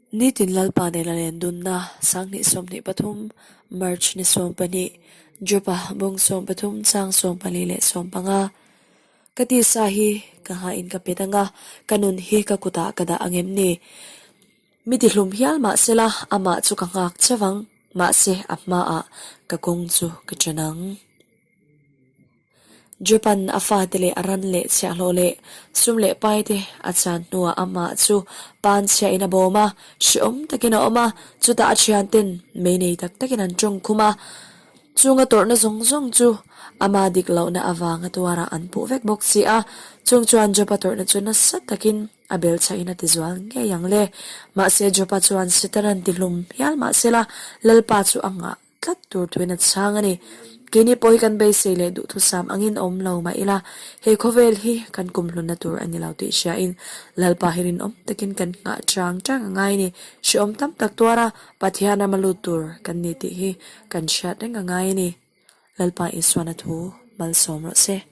Nitin Lalpa nena lendunna 2023 March ni 12 Jopa bung 13 chang 14 leh 15. Ka tisa hi ka nghain ka pet anga, ka nun hi ka kutah ka dah angem ni? Mi tihlum hial mah sela amah chu ka nghak cheu ang, mahse a hmaah ka kawng chu ka ṭan ang. Japan a fate leh a ran leh chhiahhlawh leh sum leh pai te a chan hnuah amah chu pan chhiahin a bawm a, hrehawm takin a awm a, chutah a thianten mei nei tak takin an tawng khum a, chunga tawrhna zawng zawng chu ama dik lohna avanga tuarah an puh vek bawk si a, chung chuan Jopa tawrhna chu nasa takin a bel chhahin a tizual ngei ang le. Mahse Jopa chuan Sitaran tihlum hial mahsela Lalpa chu a nghah. Tlat tur thuin a chhang a ni. Keini pawh hi kan beisei leh duhthusam angin awm lo mah ila, he khawvel hi kan kumhlunna tur a ni lo tih hriain Lalpa hi rinawm takin kan nghah chang chang a ngai a ni. Hrehawm tam tak tuara Pathian rama lut tur kan ni tih hi kan hriat reng a ngai a ni. Lalpa Isuana thu malsawm rawh se.